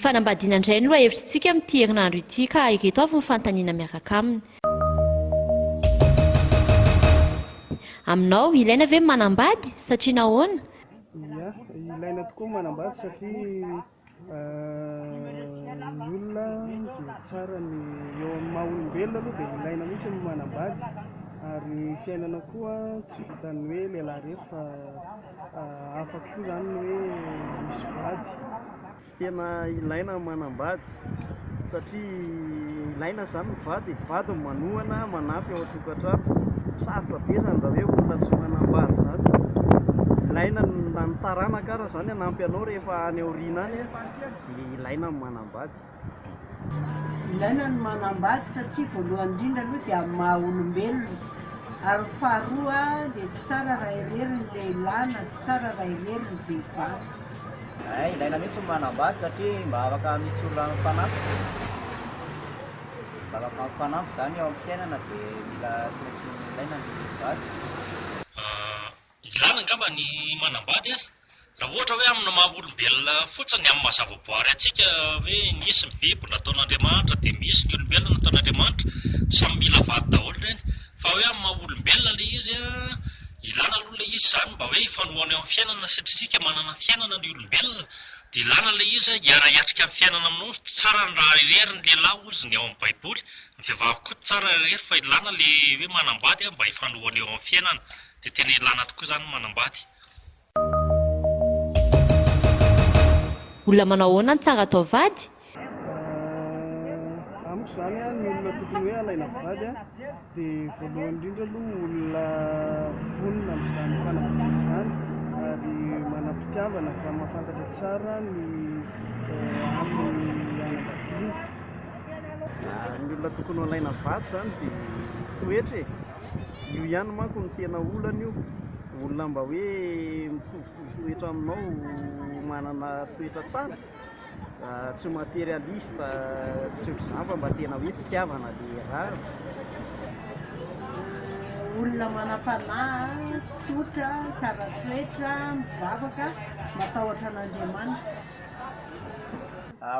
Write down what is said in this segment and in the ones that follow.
fanambadiana indray no lohahevitritsika amin'ity herinandro ity ka ireto avy ny fanontaniana miaraka aminy. Aminao, ilaina ve ny manambady? Satria nahoana? Ia, ilaina tokoa ny manambady satria ny olona dia tsara ny eo amin'ny maha olombelona aloha dia ilaina mihitsy ny manambady ary ny fiainana koa tsy vitan'ny hoe lehilahy irery fa hafa koa izany ny hoe misy vady. Tena ilaina ny manambady satria ilaina izany ny vady e, vady no manohana, manampy ao an-tokantrano, sarotra be izany raha hoe olona tsy manambady izany, ilaina na ny taranaka ara izany hanampy anao rehefa any aoriana any dia ilaina ny manambady. Ilaina ny manambady satria voalohany indrindra aloha dia amin'ny maha olombelona ary faharoa dia tsy tsara raha irery ny lehilahy na tsy tsara raha irery ny vehivavy. Hay, ilaina mihitsy ny manambady satria mba afaka misy olona mifanampy. Mba afaka mifanampy izany eo amin'ny fiainana dia mila tsy maintsy ilaina ny vady. Ilana angamba ny manambady an! Raha ohatra hoe amin'ny maha olombelona fotsiny, amin'ny maha zavaboary antsika hoe nisy ny biby nataon'Andriamanitra dia misy ny olombelona nataon'Andriamanitra, samy mila vady daholo ireny. Fa hoe amin'ny maha olombelona ilay izy an, ilana aloha ilay izy izany mba hoe hifanohana eo amin'ny fiainana satria isika manana fiainana ny olombelona dia ilana ilay izy hiara-hiatrika ny fiainana aminao, tsy tsara ny raha irery ny lehilahy hozy ny ao amin'ny baiboly, ny vehivavy koa tsy tsara raha irery fa ilana ilay hoe manambady mba hifanohana eo amin'ny fiainana. Dia tena ilana tokoa izany ny manambady. Olona manao ahoana no tsara atao vady? Amiko izany ny olona tokony hoe alaina vady dia voalohany indrindra aloha olona vonona amin'izany fanambadiana izany ary manam-pitiavana ka mahafantatra tsara ny antony hanambadiana. Ny olona tokony ho alaina vady izany dia toetra e! Io ihany manko no tena olana io, olona mba hoe mitovitovy toetra aminao, manana toetra tsara, tsy materialiste, tsy ohatr'izany fa mba tena hoe fitiavana le raha. Olona manam-panahy, tsotra, tsara toetra, mivavaka, matahotra an'Andriamanitra.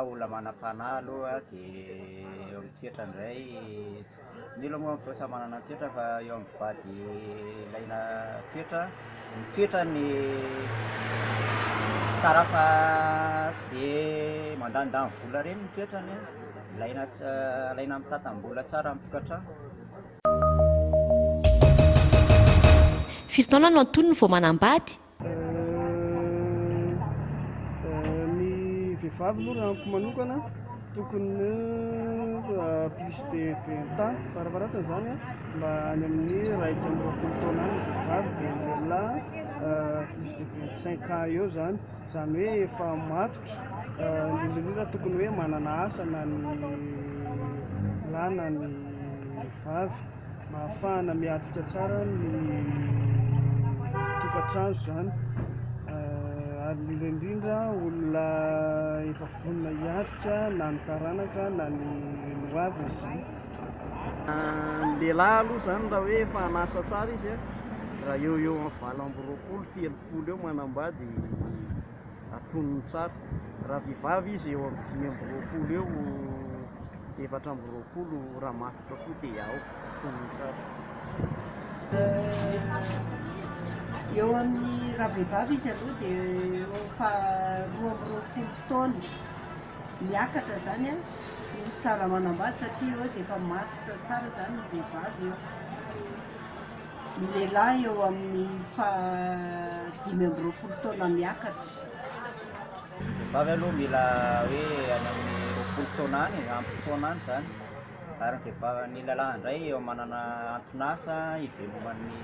Olona manam-panahy aloha dia eo amin'ny toetra indray. Ny olona moa amin'izao samy manana ny toetra fa eo amin'ny mpivady ilaina toetra, ny toetrany tsara fa tsy dia mandanindany vola ireny ny toetrany, ilaina alaina mitantam-bola tsara amin'ny tokantrano. Firy taona no antonony vao manambady? Ny vehivavy aloha raha amiko manokana tokony plus de vingt ans farafaharatsiny izany mba any amin'ny 21 taona any ny vehivavy dia ny lehilahy plus de 25 ans eo izany, izany hoe efa matotra indrindra indrindra tokony hoe manana asa na ny lahy na ny vavy. Mba ahafahana miatrika tsara ny tokantrano izany ary indrindra indrindra olona efa vonona hiatrika na ny taranaka na ny ho aviny izany. Ny lehilahy aloha izany raha hoe efa an'asa tsara izy raha eo ho eo amin'ny 28, 30 eo manambady antonony tsara. Raha vehivavy izy eo amin'ny 25 eo, 24 raha matotra koa dia ao, antonony tsara. Eo amin'ny raha vehivavy izy aloha dia eo amin'ny faha 22 taona miakatra izany no tsara manambady satria eo dia efa matotra tsara izany ny vehivavy eo. Ny lehilahy eo amin'ny faha 25 taona miakatra. Ny vehivavy aloha mila hoe any amin'ny 20 taona any, ampy taona any izany. Ary ny vehivavy, ny lehilahy indray eo manana anton'asa iveloman'ny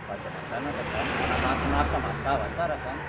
vady aman-janaka izany, manana anton'asa mazava tsara izany.